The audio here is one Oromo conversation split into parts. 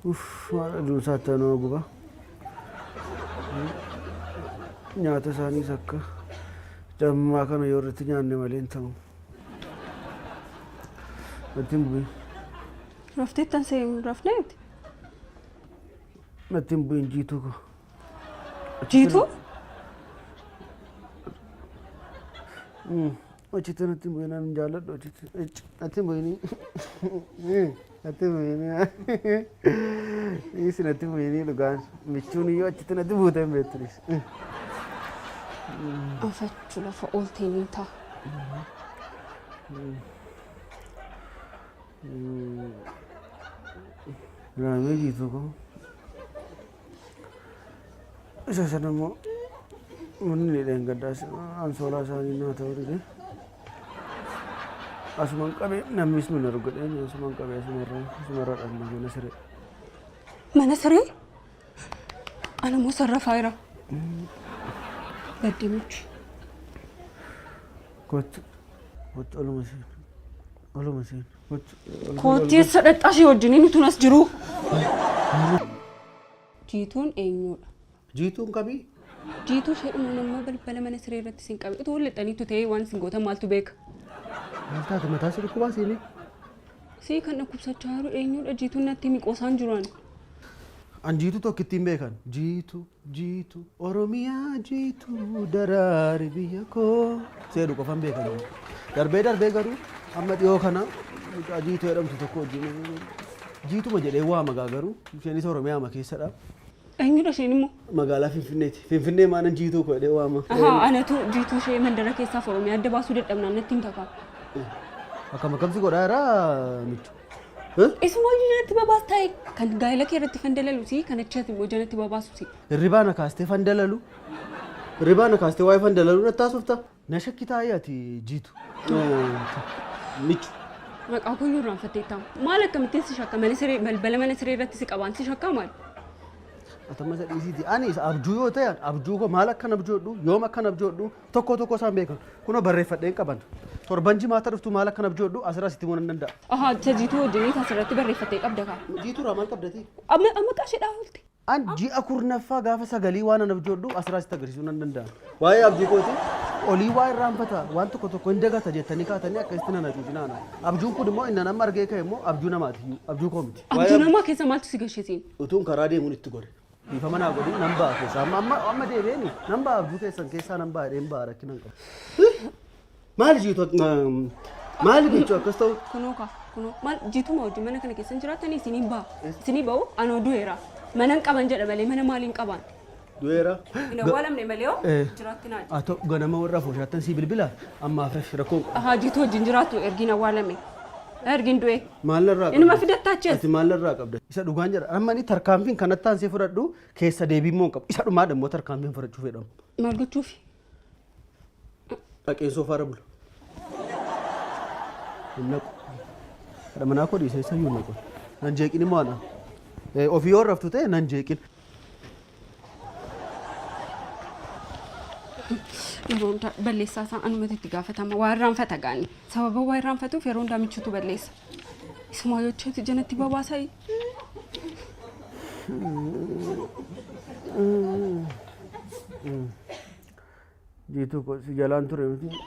Uff maal aduun isaatti nama guba. Nyaata isaaniis akka dammaa kana yoo irratti nyaanne malee hin ta'u. Natti hin bu'in. Rafteettan see hin rafnee miti. Natti hin bu'in jiituu koo. Jiituu? Achitti natti hin bu'in ani hin jaalladhu achitti. Icci natti hin bu'inii. Natti hin bu'inii. Dhiisi natti hin bu'inii dhugaan. Michuun iyyuu achitti natti buutee hin beektu dhiisi. Anfachuu lafa ooltee niin ta'a. Raamee jiituu koo. Isa sana immoo manni dheengaddaas ansoolaa isaanii naa ta'uu dide. Asuman qabee namnis nun argu godheen asuman qabee asumarra dhabna mana siree. Mana siree? Ana immoo sarrafaa jira. Baddee michu. Kottu kottu oluma seen oluma seen kottu. Kootti eessa dhaqxaa ishee wajjin inni tun as jiru. Jiituun eenyuudha? Jiituun kamii? Jiituu isheedhuma nammoo balbala mana siree irratti isin qabe. Utuu wal lixxaniittu ta'ee waan isin gootan maaltu beeka? Maal taate mataa si dhukkubaa siinii? Sii kan dhukkubsachaa jiru eenyuudha? Jiituun natti himi qoosaan jiru ani. An jiituu tokkittiin beekan. Jiituu, jiituu, Oromiyaa jiituu daraari biyya koo. Seedhu qofan beekan. Darbee darbee garuu amma dhiyoo kana mucaa jiituu jedhamtu tokko wajjin jiituma jedhee waama gaa garuu isheenis Oromiyaama keessadha. Eenyudha isheen immoo? Magaalaa Finfinneeti. Finfinnee maanan jiituu koo jedhee waama. Ahaa, anatu jiituu ishee mandara keessaaf Oromiyaa adda baasuu dadhabnaan natti himta kaa. Akkam akkam si godhaa jira michu. Isuma iyyuu jalatti babaas taa'e kan gaa'ela kee irratti fandalalu si kan achi ati immoo jalatti babaasu si. Hirribaa na kaastee fandalalu. Hirribaa na kaastee waa'ee fandalalu natti haasofta. Na shakkitaa ati jiitu. Michu. Maqaa koo iyyuu irraanfatteetta. Maal akkamittiin si shakka mana siree balbala mana siree irratti si qabaan si shakkaa maal? Atama isa dhiisiiti. Ani isa abjuu yoo ta'e abjuu koo maal akkan abjoodhu yoom akkan abjoodhu tokko tokko isaan beekan. Kunoo barreeffadheen qaban. Torban jimaata dhuftu maal akkan abjoodhu asirraa sitti himuu nan danda'a. Ahaa isa jiituu wajjinii asirratti barreeffattee qabda kaa. Jiituurraa maal qabdati? Amma amma maqaa ishee dhahaa oolte. An ji'a kurnaffaa gaafa sagalii waan an abjoodhu asirraa sitti agarsiisuu nan danda'a. Waa'ee abjuu kooti olii waa irraanfata waan tokko tokko hin dagata jettanii kaatanii akkasitti nan hacuucinaa ana. Abjuun kun immoo inni an amma argee ka'e immoo abjuu namaati iyyuu abjuu koo miti. Waa'ee Abjuu namaa keessa maaltu si gashe siin? Utuun karaa deemuun itti gore. Dhiifama naa godhi nan ba'a keessaa amma amma amma deebi'eeni nan ba'a abjuu keessan keessaa nan ba'a jedheen ba'a rakkina hin qabu. Maali jiitu maali jechuu akkas ta'u? Kunoo kaa kunoo maal jiituma wajjin mana kana keessa hin jiraattanii isinii ba'a isinii ba'u anoo du'eera mana hin qaban jedha malee mana maaliin qabaan. Du'eera. Hin awwaalamne malee hoo jiraatti naa Haa ta'u ganama warra afooshaattan sii bilbila ammaaf rafi rakkoo hin qabu. Ahaa jiituu wajjin jiraattu ergiin awwaalame ergiin du'e. Maal narraa qabda? Inuma fidattaa achi as. Ati maal narraa qabda? Isa dhugaan jedha. Amma inni tarkaanfiin kanatti aansee fudhadhu keessa deebii immoo hin qabu. Isa dhumaadha immoo tarkaanfiin fudhachuu fedhamu. Maal gochuufi? Dhaqeen soofaarra bula. Hin naqu. Haadha manaa koo dhiisee isayyuu hin naqu. Nan jeeqin immoo ana. Ofii yoo raftu ta'e nan jeeqin. Yeroo hundaa balleessaa isaa anumatu itti gaafatama. Waa irraanfata gaani. Sababa waa irraanfatuuf yeroo hundaa michuutu balleessa. Isumaa yocheetu jalatti babaasaa. Jiituu koo si jalaan ture miti.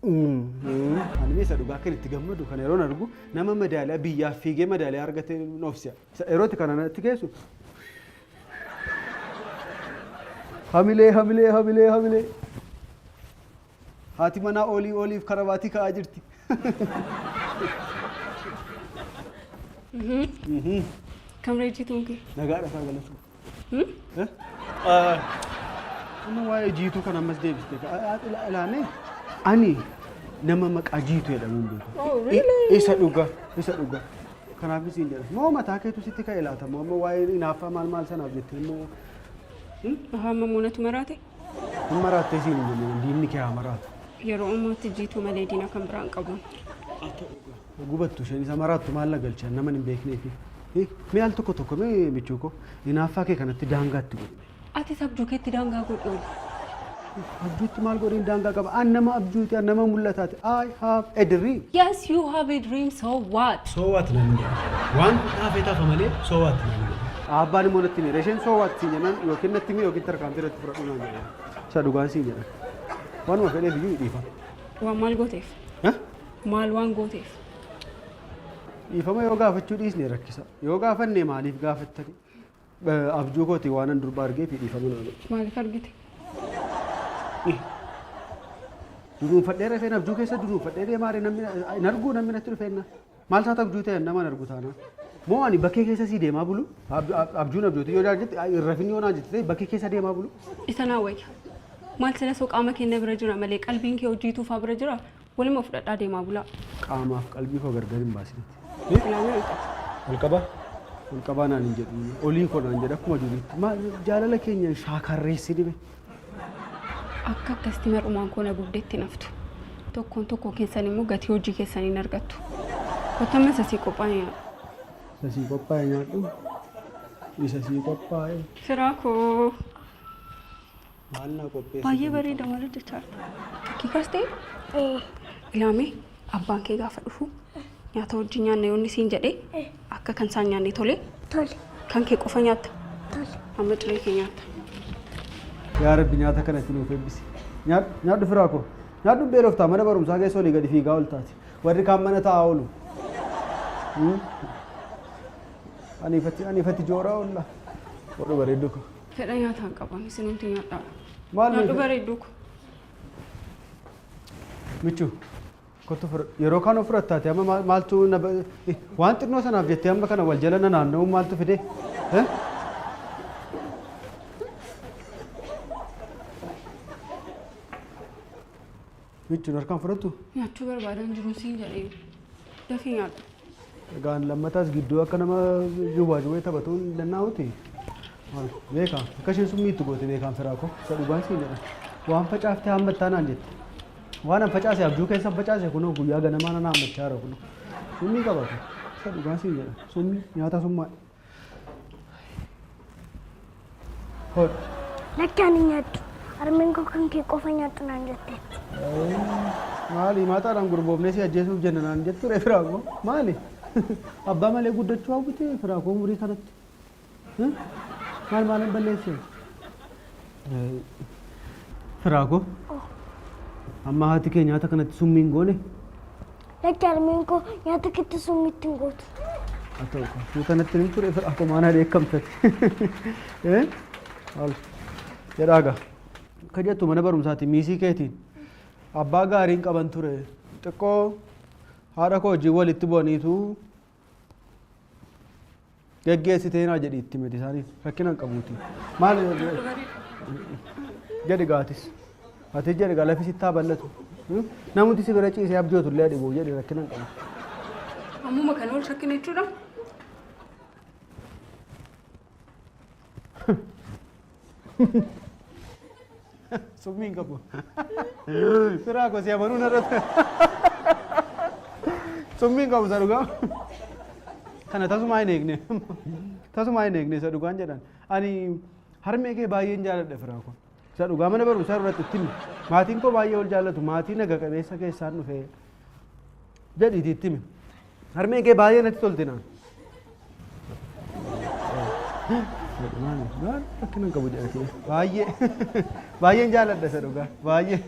Ani isa dhugaa kan itti gammadu kana yeroon argu nama madaaliyaa biyyaaf fiigee madaaliyaa argate of si'a. Isa yerootti kana natti geessu. Hamilee hamilee hamilee hamilee. Haati manaa olii oliif karabaatii ka'aa jirti. Kam reejjituun kee? Nagaadha kaa galatu. Amma waa'ee jiituu kan ammas deebiste ilaame ani nama maqaa jiituu jedhamu hin beeku. Oh, really? Isa dhuga, isa dhuga. Kanaaf isiin jedha. Moo mataa keetu sitti ka'e laata? Moo amma waa'ee hinaaffaa maal maal sanaaf jettee immoo Ahaa, moonatu maraate? Hin maraattee isiin hin jenne, diinni kee haa maraatu. Yeroo ammaatti jiituu malee diina kan biraan qabu. Gubattu isheen isa maraattu maal na galcha nama hin beekneefi. Mee al tokko tokko mee michuu koo hinaaffaa kee kanatti daangaatti godhi. Atis abjuu keetti daangaa godhi. Abjuutti maal godhin daangaa qaba? An nama abjuuti, an nama mul'ataati. I have a dream. Yes, you have a dream, so what? So what naan jedha. Waan dhaafee tafa malee so what naan jedha. Abbaan immoo natti hime. Isheen so what siin jennaan yookiin natti hime yookiin tarkaanfii irratti fudhadhu naan jedha. Isa dhugaan siin jedha. Waanuma fedheef iyyuu dhiifama. Waan maal gooteef? Maal waan gooteef? Dhiifama yoo gaafachuu dhiisne rakkisa. Yoo gaafanne maaliif gaafattani? Abjuu kooti waan an durba argee fi dhiifama naa godhi. Maaliif argite? Dunuunfadhee rafeen abjuu keessa dunuunfadhee deemaa namni hin arguu, namni natti dhufeenna. Maal taata abjuu ta'e nama hin argu taanaan. Moo ani bakkee keessa sii deemaa bulu? Abjuun abjooti yoo jette, rafin yoo naan jette bakkee keessa deemaa bulu? Isa naa wayya. Maal sila soo qaama keenya bira jira malee qalbiin kee hojiituu faa bira jira. Waluma fudhadhaa deemaa bulaa. Qaamaaf qalbii koo gargar hin baasinetti. Ilaamee ol qaba. Ol qabaa? Ol qabaa naan hin jedhu. Olii koo naan jedha akkuma duriitti. Maal jaalala keenya shaakarreessi dhibe. Akka akkasitti mar'umaan koo na gubdeetti naftu. Tokkoon tokko keessan immoo gatii hojii keessanii hin argattu. Kottamma isa sii qophaa'e nyaadhu. Isa sii qophaa'e nyaadhu. Isa sii qophaa'e. Firaa koo. Maal naa qopheesse? Baay'ee bareeda, maal hojjechaa jirta? Fakkii kaastee? Ilaamee, abbaan kee gaafa dhufu nyaata wajjin nyaanna yoonni siin jedhee akka kan isaan nyaanne tole? Tole. Kan kee qofa nyaatta? Tole. Amma ciree kee nyaatta. Yaa Rabbi, nyaata kanatti nuuf eebbisi. Nyaadhu, nyaadhu firaa koo. Nyaadhu, beeloftaa mana barumsaa keessa olii gadi fiigaa ol taati. Warri kaan mana taa'aa oolu. Ani ifatti ani ifatti jooraa oolla. Godhu bareedduu koo. Fedha nyaataa hin qaban, isinumti nyaadhaa. Maal? Nyaadhu bareedduu koo. Michuu. Kottu fudhadhu. Yeroo kaan of fudhattaate amma maaltu na waan xinnoo sanaaf jettee amma kana wal jala na naanna'uun maaltu fide? Eh? Michuun harkaan fudhattu? Nyaachuu barbaadan jiru siin jedhee. Dafii nyaadhu. Egaan lammataas gidduu akka nama juwwaa juwwee taphatuun dannaa'uti. Maal beekaa akka isheen summii itti goote beekaan firaa koo, isa dhugaan siin jedha. Waan facaaftee haammattaa naan jette. Waan an facaase abjuu keessa facaase kunoo guyyaa ganamaa nan haammachaa jira kunoo. Summii qaba kun. Isa dhugaan siin jedha. Summii nyaata summaa. Hodhu. Lakki, ani nyaadhu. Harmeen koo kan kee qofa nyaadhu naan jetteetti. Maali, maataadhaan gurboofnee si ajjeesuuf jenna naan jettu ree firaa koo? Maali? Abbaa malee guddachuu hawwite firaa koo umurii kanatti? Maal maalan balleesse? Firaa koo. Amma haati kee nyaata kanatti summii hin goone? Lakki, harmeen koo nyaata keetti summii itti hin gootu. Haa ta'u kaa. Suuta natti hin ture firaa koo, maana dheekkamtate. Maal jedhaa gaa. Akka jettu mana barumsaati miisii keetiin abbaa gaariin qaban ture, xiqqoo haadha koo wajjin walitti bu'aniitu geggeessitee naa jedhi itti miti isaaniif rakkina hin qabuuti. Maal jedhi gaatis. Ati jedhi gaa, lafi sitti haa bal'atu. Namooti si bira ciisee abjootu illee dhibu jedhi, rakkina hin qabu. Ammuma kana ol shakkina jechuudha. Summii hin qabu. Firaa koo, si amanuu narratti. Summii hin qabu, isa dhugaa. Kana tasumaa hin eegne. Tasumaa hin eegne, isa dhugaan jedhan. Ani harmee kee baay'een jaalladha firaa koo. Isa dhugaa mana barumsaa irratti itti himi. Maatiin koo baay'ee ol jaallatu. Maatii naga qabeessa keessaan dhufee jedhiiti itti himi. Harmeen kee baay'ee natti tolti naan. Maal rakkina hin qabu jedhate. Baay'ee baay'een jaalladha, isa dhugaa baay'ee.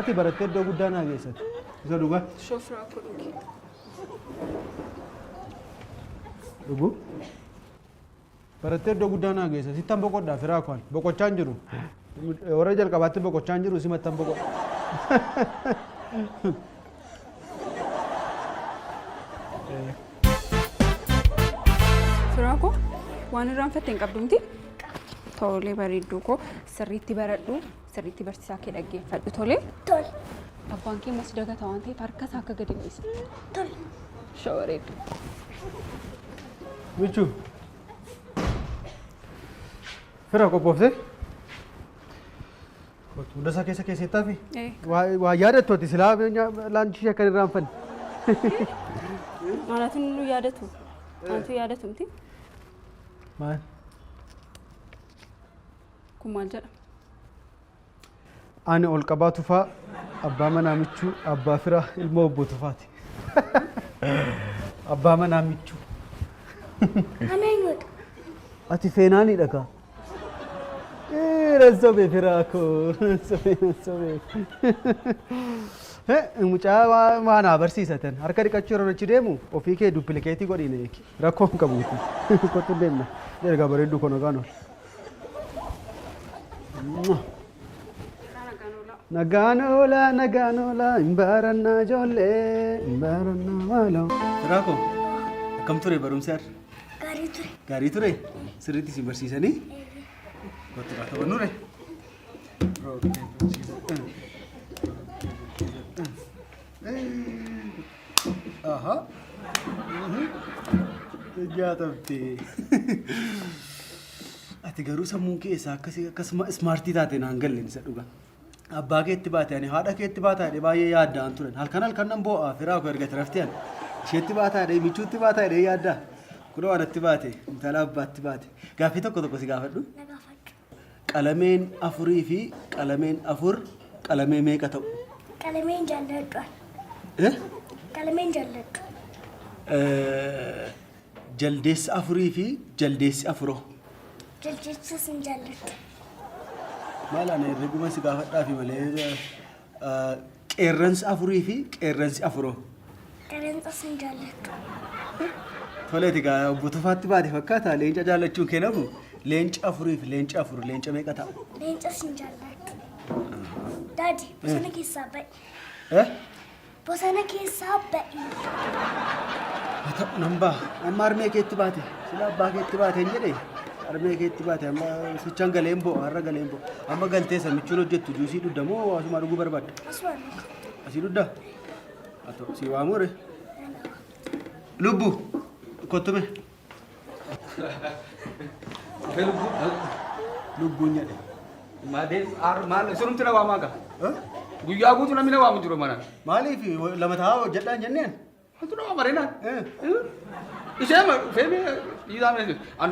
Ati barattee iddoo guddaa naa geessate. Isa dhugaa. Shofraa koo, dhugi. Dhuguu. Barattee iddoo guddaa naa geessa. Sittan boqodhaa firaa kwaan. Boqochaa hin jiru. Warra jalqabaatti boqochaa hin jiru, simattan boqodha. Firaa koo. Waan irraanfatte hin qabdu miti? Tolee bareedduu koo sirriitti baradhu sirriitti barsiisaa kee dhaggeeffadhu tolee. Tole. Abbaan kee immoo si dagata waan ta'eef harka isaa akka gadi hin dhiisne. Tole. Shoo bareedduu. Michuu. Fira qophooftee? Hunda isaa keessa keesseettaa fi? Eh. Waa yaadattu ati silaa laanchii akka hin irraanfanne. Anatu nu yaadatu. Anatu yaadatu miti? Maal? Kun maal jedha? Ani ol qabaa Tufaa, abbaa manaa Michuu, abbaa firaa, ilma obbo Tufaati. Abbaa manaa Michuu. Ana eenyudha? Ati feenaanidha kaa. Nan sobee firaa koo, nan sobee, nan sobee. Mucaa waa naa barsiisatan harka dhiqachuu yeroo achi deemu ofii kee duppilikeetii godhiin eegi. Rakkoo hin qabu. Kottu deemna. Ergaa bareedduu koo nagaan ool. Nagaan oolaa, nagaan oolaa, hin barannaa ijoollee, hin barannaa maaloo. Firaa koo akkam ture barumsi har'a? Gaarii ture. Gaarii ture? Sirriitti si barsiisanii? Kottu kaa taphannu re. Aha. Jaatamte. Ati garuu sammuun kee isaa akkasii akkasuma ismaartii taate naan galle isa dhugaa. Abbaa keetti baate ani haadha keetti baataa jedhee baay'ee yaadda'an turan. Halkan halkan nan boo'a firaa koo erga raftee ani. Isheetti baataa jedhee michuutti baataa jedhee yaaddaa. Kunoo anatti baate intala abbaatti baate. Gaaffii tokko tokko si gaafadhu. Na gaafadhu. Qalameen afurii fi qalameen afur qalamee meeqa ta'u? Qalameen jaalladhu ani. Eh? Qalameen jaalladhu. Jaldeessi afurii fi jaldeessi afuroo. Jaldeessas hin jaalladhu. Maal ani herreguma si gaafadhaafi malee qeerransi afurii fi qeerransi afuroo. Qeerransas hin jaalladhu. Toleeti gaa obbo Tufaatti baate fakkaata leenca jaallachuun kee nafu leenci afurii fi leenci afur leenca meeqa ta'a? Leencas hin jaalladhu. Daadi bosona keessaa ba'i. Eh? Bosona keessaa ba'i. Haa ta'u nan ba'a. Amma harmee keetti baate. Sila abbaa keetti baate hin jedhe. Harmee keetti baate amma sichan galeen bo'o har'a galeen bo'o. Amma galtee samichuun hojjettu juusii dhugda moo asuma dhuguu barbaadda? Asuma dhuga. Asii dhugda? Haa ta'u si waamuu re. Lubbu kottume. Lubbuun jedhe. Maal isinumti na waamaa gaa? Guyyaa guutuu namni na waamu jiru mana. Maaliif lama taa'aa hojjedhaan jenneen? Maaltu na waama reenaan? Ishee ma dhufee mee dhiisaa mee an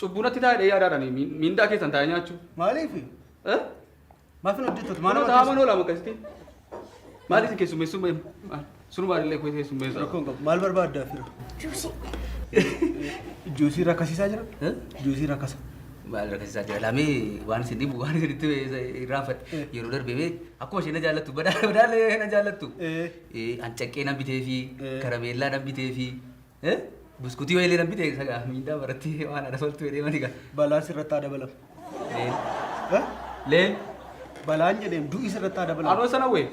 cubbuu natti taa'ee yaadaadhaan miindaa keessan taa'ee nyaachuu. Maaliif? Maaf hin hojjettu? Maal Maal nama taa'aa manoo lama akkasitti? Maal isin keessummeessuu mee? Sunumaan illee keessummeessaa. Rakkoo hin qabu. Maal barbaaddaa fira? Juusii. Juusii rakkasiisaa jira? Juusii rakkasa. Maal rakkasiisaa jira? Lamee waan isin dhibu waan isinitti irraanfadhe yeroo darbe bee akkuma isheen na jaallattu badaalee na jaallattu. Ancaqqee nan bitee fi karameellaa nan bitee fi buskutii wayiilee nan bitee sagaa miindaa baratti waan haadha toltu jedhee mani gaa. Balaan sirratti haa dabalamu. Leen. Leen. Balaan jedheem du'i sirratti haa dabalamu. Anoo sana wee.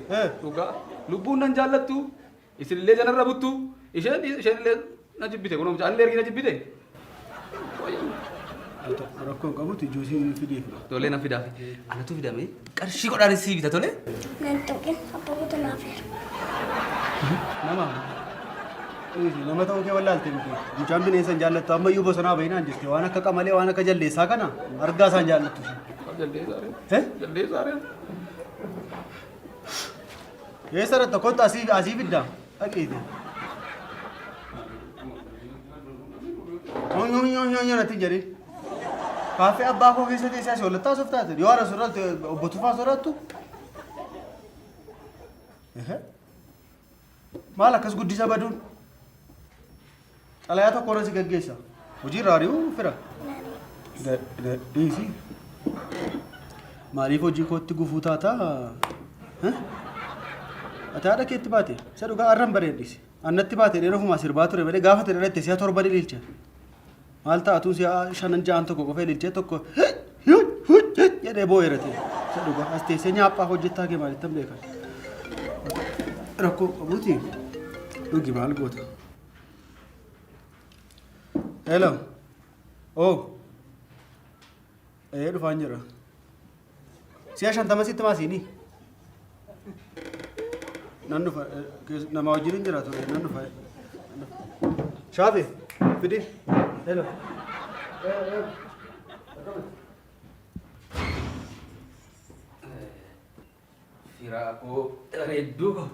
Dhugaa lubbuun nan jaallattu isinillee janarra buttu isheen isheenillee na jibbite kunoo mucaan illee ergi na jibbite. Rakkoo hin qabuti juusii fidiif. Tolee nan fidaaf. Anatu fidame qarshii godhaan sii bita tolee. Nan tuqin abbaa kootu naaf heera. Nama. Nama ta'uu kee wallaalte miti. Mucaan bineensa hin jaallattu ammayyuu bosonaa bahinaan jirti. Waan akka qamalee waan akka jaldeessaa kana argaa isaan jaallattu. Jaldeessaa ree. Jaldeessaa ree. Eessa irratti kottu asii asii fidda. Dhaqiiti. Natti hin jedhin. Kaaffee abbaa koo keessa teessee asii olattaa osoo taate yoo haadha soraattu obbo Tufaa soraattu. Maal akkas guddisa baduun? Xalayaa tokko irra si gaggeessa. Hojii irraa ari'uu fira. Dhiisi. Maaliif hojii kootti gufuu taataa? Ati haadha keetti baate isa dhugaa arran bareeddisi. Annatti baate dheera ofumaa sirbaa ture malee gaafa ta'e dheeratte si'a torba ililcha. Maal ta'a si'a shanan ja'an tokko qofa ililchee tokko jedhee boo'eera ta'e. Isa dhugaa as teessee nyaaphaa hojjettaa kee maalittan beekan. Rakkoo qabuuti dhugi maal goota. Hello. Oo. Ee dhufaan jira. Si'a 50 sitti maasiini. Nan dhufa nama wajjin hin jira ture nan dhufa. Shaafi fidi. Hello. Firaa koo bareedduu koo.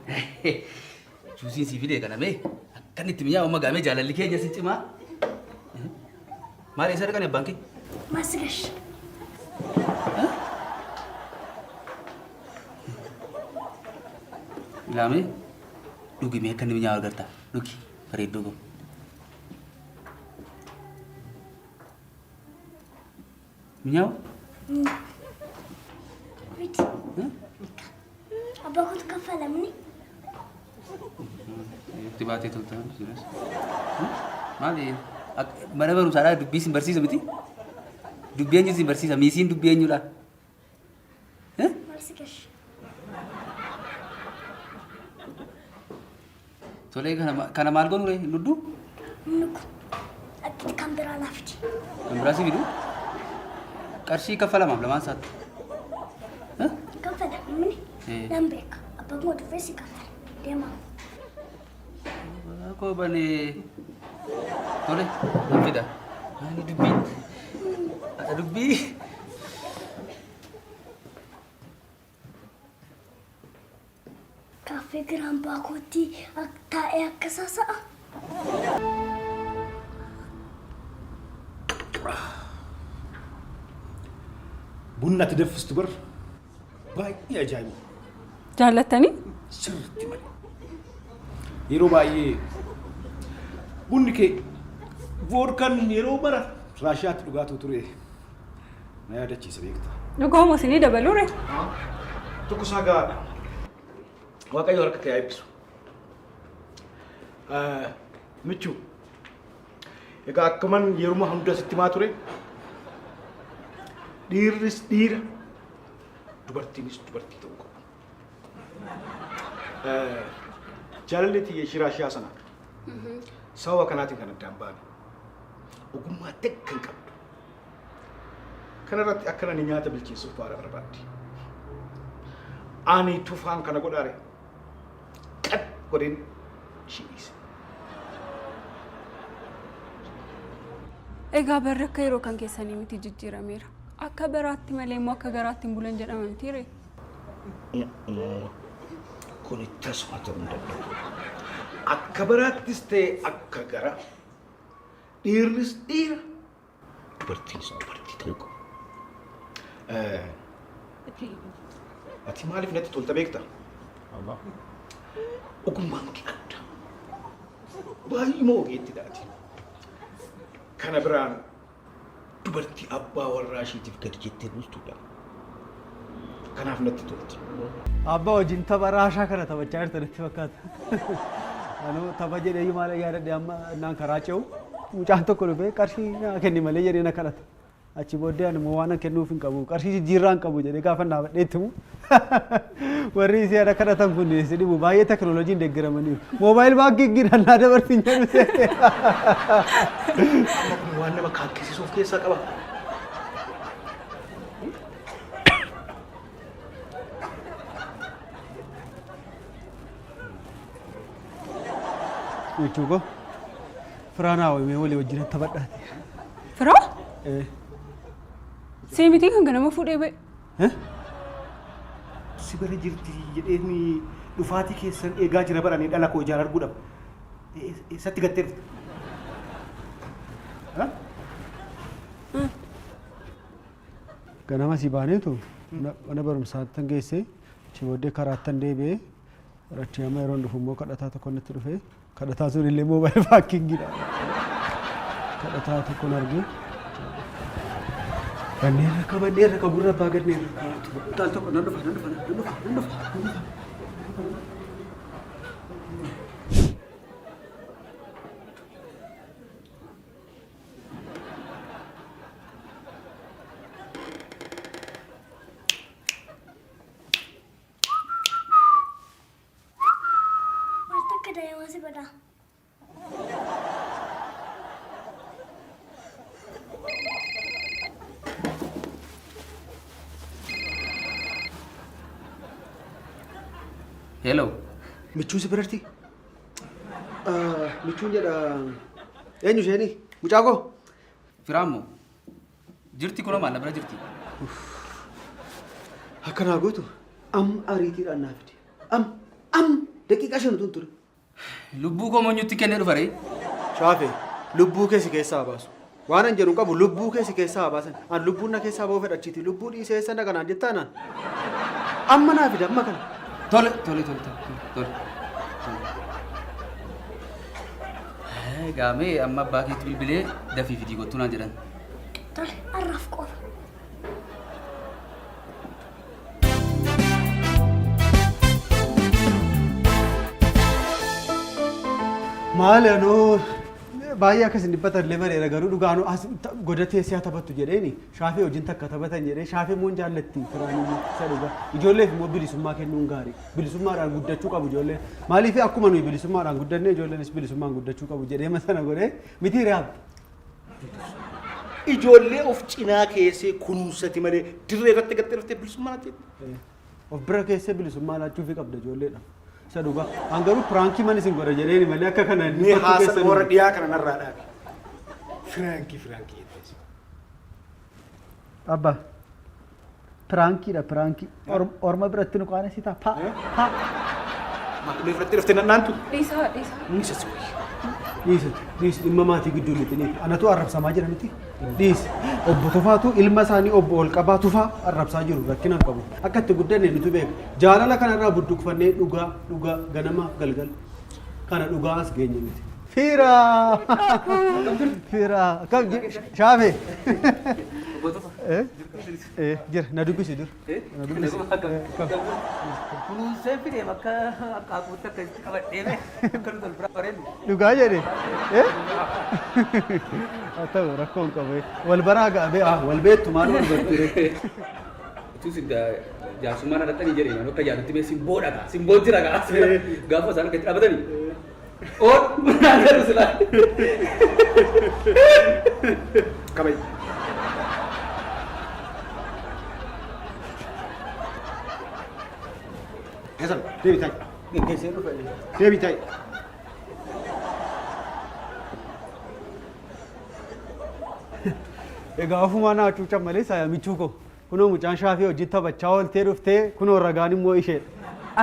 Juusiin sii fidee kana mee akkan itti mi'aawu magaamee jaalalli keenya si cimaa. Maal eessa dhaqan abbaan kee? Maasigash. Ilaamee dhugi mee akka inni mi'aawu agarta. Dhugi bareedduu koo. Mi'aawu? Miti. Abbaa kootu kaffalamni. Itti baatee tolta jiras. Maali mana barumsaadhaa dubbii sin barsiisu miti? Dubbii eenyu sin barsiisa? Miisiin dubbii eenyudha? Maal si gashi? Tolee kana maal goonu ree? Hin dhudduu? Nuku. Akkiti kan biraa naaf fidi. Kan biraa si fidu? Qarshii kaffalamaaf lamaan isaatti. Kaffala mini. Eh. Nan beeka. Abbaan koo dhufee si kaffala. Deemaa. Koo banee. Tole, nan fida. Maali dubbii? Haadha dubbii. Kaaffee Giraambaa kootti taa'ee akka sasa'a. Bunni ati danfistu bar baay'ee ajaa'iba. Jaallattanii? Sirriitti malee. Yeroo baay'ee bunni kee voodkaan yeroo mara Raashiyaatti dhugaatuu ture na yaadachiisa beekta. Dhugauma isinii dabaluure? Tokko isaa gahaadha. Waaqayyo harka kee haa eebbisu. Michuu, egaa akkuman yeruma hunda sitti himaa ture, dhiirris dhiira, dubartiinis dubartii ta'uu qabu. Jaalalli tiyya ishii Raashiyaa sana sababa kanaatiin kan addaan baane. Ogummaa takka hin qabdu. Kanarratti akka ani nyaata bilcheessuuf faara barbaaddi. Ani tufaan kana godhaare qad godheen ishii dhiise. Egaa barri akka yeroo kan keessanii miti jijjiirameera. Akka baraatti malee immoo akka garaatti hin bulan jedhama mitiiree? Kuni tasuma ta'uu hin danda'u. Akka baraattis ta'e akka gara dhiirris dhiira dubartiinis dubartii ta'uu qabu. Ati maaliif natti tolta beekta? Ogummaan kee adda. Baay'uma ogeettidha ati. Kana biraan dubartii abbaa warraa ishiitiif gadi jettee bultuudha. Kanaaf natti tolti. Abbaa wajjin tapha raashaa kana taphachaa jirta natti fakkaata. Anuu tapha jedhee maal yaadadhe amma naan karaa ce'u mucaan tokko dhufee qarshii naa kenni malee jedhee na kadhata. Achi booddee ani immoo waan an kennuuf hin qabu qarshii jijjiirraa hin qabu jedhee gaafa dhaabadhee itti himu warri isii ana kadhatan kun si dhibu baay'ee teknooloojiin deeggaramaniiru. Moobaayil baankiingiidhaan naa dabarsin jedhu seete. Amma kun waan nama kaakkisiisu of keessaa qaba. Jechuu koo firaa naa wayimee walii wajjin taphadhaati. Firaa? See mitii kan ganama fuudhee ba'e. Si bira jirti jedheen dhufaatii keessan eegaa jira baranii dhala koo ijaan arguudhaaf. Eessatti gattee dhufte? Ganama asii baaneetu mana barumsaatti geessee achi booddee karaattan deebi'ee achii amma yeroon dhufu immoo kadhataa tokko natti dhufee kadhataa sun illee moobaayil baankiingiidha. Kadhataa tokkon argee banneen rakka banneen rakka gurra abbaa ganneen rakka utaal tokko nan dhufa nan dhufa nan dhufa nan dhufa nan dhufa. Maal takka daa'ima si godha? Hello. Michuun si biratti? Michuun jedha eenyu isheeni? Mucaa koo? Firaammoo. Jirti kunoo maal na bira jirti. Akkanaa gootu amma ariitiidhaan naa fidi. Am am daqiiqaa 5 utuu hin turin. Lubbuu koo moonyutti kennee dhufa ree? Shaafee lubbuu kee si keessaa haa baasu. Waan an jedhu hin qabu lubbuu kee si keessaa haa baasan. An lubbuun na keessaa ba'uu fedha achiiti. Lubbuu dhiisee eessa dhaqa naan jettaa naan? Amma naa fidi amma kana. Tole tole tole tole tole. Egaa mee amma abbaa keetti bilbilee dafii fidii kottuu naan jedhan. Tole har'aaf qofa. Maali anoo baay'ee akkas hin dhiphatan illee bareera garuu dhugaa anoo as goda teessee haa taphattu jedheeni shaafii wajjin takka taphatan jedhee shaafii immoo hin jaallatti firaan immoo isa dhugaa ijoolleef immoo bilisummaa kennuun gaarii bilisummaadhaan guddachuu qabu ijoolleen maaliif akkuma nuyi bilisummaadhaan guddanne ijoolleenis bilisummaan guddachuu qabu jedhee sana godhee miti re'aab. Ijoollee of cinaa keessee kunuunsati malee dirree irratti gattee dhuftee bilisummaa natti jette. Of bira keessee bilisummaa laachuufii qabda ijoolleedha. Isa dhugaa. An garuu piraankii man isin godha jedheeni malee akka kana Mee dhiphachuu haasa keessan warra dhiyaa kana narraa dhaabi. Firaankii firaankii jettees. Abba. Piraankiidha piraankii. Orma biratti nu qaanessitaa? Pa pa. Maal fudhattee dhuftee nannaan tun? Dhiisaa dhiisaa. Isa si wayya. Dhiisi dhiisi dhimma maatii gidduu lixinii. Anatu arrabsamaa jira miti. Dhiisi. Obbo Tufaatu ilma isaanii obbo Olqabaa Tufaa arrabsaa jiru rakkina hin qabu. Akka itti guddanne nutu beeka. Jaalala kanarraa budduqfannee dhugaa dhugaa ganamaaf galgala. Kana dhugaa as geenye miti. Fiira! Fiira! Akkam shaafe? Eh? Eh, jira na dubbisi dur. Na dubbisi. Akkam? Kunuunsee fide bakka akkaakuutti akkasitti qabadhee bee akka nuti wal biraa bareednu. Dhugaa jedhe. Eh? Haa ta'u rakkoo hin qabu. Wal baraa ga'a bee ah wal beektu maal wal bartu ree. Utuu isin jaarsummaa na dhaqxanii jedhee akka yaadutti mee simboo dhagaa simboo jira gaa gaafa isaan akkatti dhaabatanii oon naan jedhu silaa. Kabaji. Eessan deebi taa'i. Geggeessee dhufe. Deebi taa'i. Egaa ofumaa naa cuucan malee saya michuu koo. Kunoo mucaan shaafii hojii taphachaa ooltee dhuftee kunoo ragaan immoo isheedha.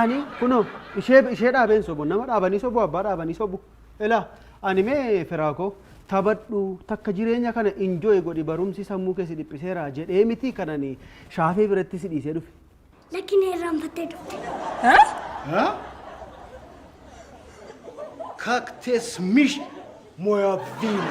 Ani kunoo ishee ishee dhaabeen sobu nama dhaabanii sobu abbaa dhaabanii sobu. Ilaa ani mee firaa koo taphadhu takka jireenya kana enjoy godhi barumsi sammuu kee si dhiphiseera jedhee miti kanani shaafii biratti si dhiisee dhufe. Lakki na irraanfattee dhufte. Как ты смеешь, моя вина?